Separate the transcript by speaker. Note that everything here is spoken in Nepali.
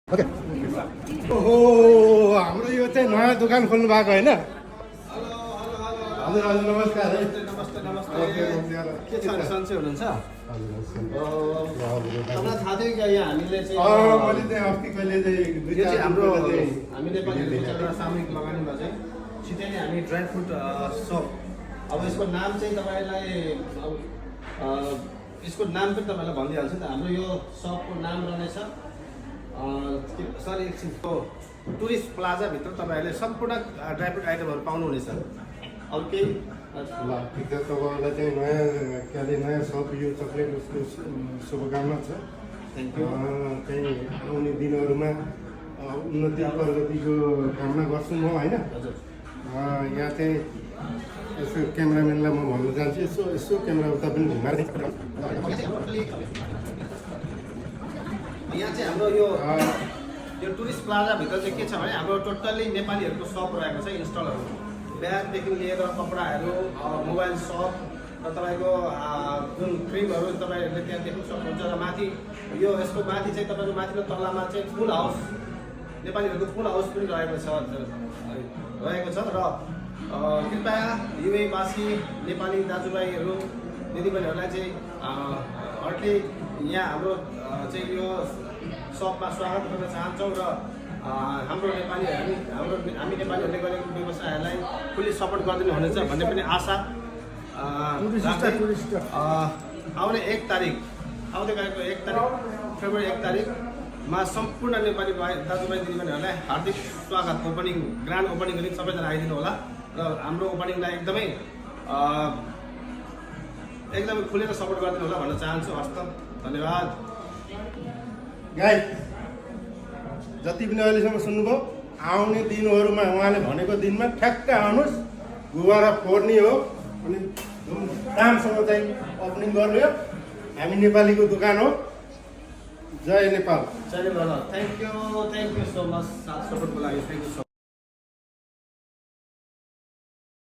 Speaker 1: ओके ओहो हाम्रो यो चाहिँ नयाँ दोकान खोल्नु भएको होइन हजुर हजुर नमस्कार है
Speaker 2: नमस्ते के छ सन्चै हुनुहुन्छ तपाईँलाई थाहा थियो क्या यहाँ हामीले चाहिँ
Speaker 1: मैले चाहिँ अस्ति कहिले चाहिँ
Speaker 2: यो चाहिँ हाम्रो हामी नेपालीहरूको एउटा सामूहिक लगानीमा चाहिँ सिधै नै हामी ड्राई फ्रुट सप अब यसको नाम चाहिँ तपाईँलाई यसको नाम पनि तपाईँलाई भनिदिइहाल्छु त हाम्रो यो सपको नाम रहनेछ सरी एकछिनको टुरिस्ट प्लाजाभित्र तपाईँहरूले सम्पूर्ण ड्राई फ्रुट आइटमहरू पाउनुहुनेछ अरू केही
Speaker 1: ल ठिक छ तपाईँलाई चाहिँ नयाँ के अरे नयाँ सप यो चक्लेट उसको शुभकामना छ
Speaker 2: थ्याङ्क यू
Speaker 1: चाहिँ आउने दिनहरूमा उन्नति प्रगतिको कामना गर्छु म होइन
Speaker 2: हजुर
Speaker 1: यहाँ चाहिँ यसो क्यामेराम्यानलाई म भन्न चाहन्छु यसो क्यामेरा उता पनि घुमाएर
Speaker 2: यहाँ चाहिँ हाम्रो यो टुरिस्ट प्लाजाभित्र चाहिँ के छ भने हाम्रो टोटल्ली नेपालीहरूको सप रहेको छ इन्स्टलहरू ब्यागदेखि लिएर कपडाहरू मोबाइल सप र तपाईँको जुन क्रिमहरू तपाईँहरूले त्यहाँ देख्न सक्नुहुन्छ र माथि यो यसको माथि चाहिँ तपाईँको माथिल्लो तल्लामा चाहिँ फुल हाउस नेपालीहरूको फुल हाउस पनि रहेको छ र कृपया युएवासी नेपाली दाजुभाइहरू दिदीबहिनीहरूलाई चाहिँ हर्टली यहाँ हाम्रो चाहिँ यो सपमा स्वागत गर्न चाहन्छौँ र हाम्रो हामी नेपालीहरूले गरेको व्यवसायहरूलाई फुल्ली सपोर्ट गरिदिनु हुनेछ भन्ने पनि आशा आउने 1 तारिक आउँदै गएको 1 तारिक फेब्रुअरी 1 तारिकमा सम्पूर्ण नेपाली दाजुभाइ दिदीबहिनीहरूलाई हार्दिक स्वागत ओपनिङ ग्रान्ड ओपनिङ गरी सबैजना आइदिनु होला र हाम्रो ओपनिङलाई एकदमै खुलेर सपोर्ट गरिदिनु होला भन्न चाहन्छु हस्त धन्यवाद
Speaker 1: गाई जति पनि अहिलेसम्म सुन्नुभयो आउने दिनहरूमा उहाँले भनेको दिनमा ठ्याक्क आउनुहोस् गुबारा फोर्ने हो अनि राम्रोसँग चाहिँ ओपनिङ गर्ने हो हामी नेपालीको दोकान हो जय Nepal
Speaker 2: thank you so much साथ सपोर्टको लागि थ्याङ्क यू सो मच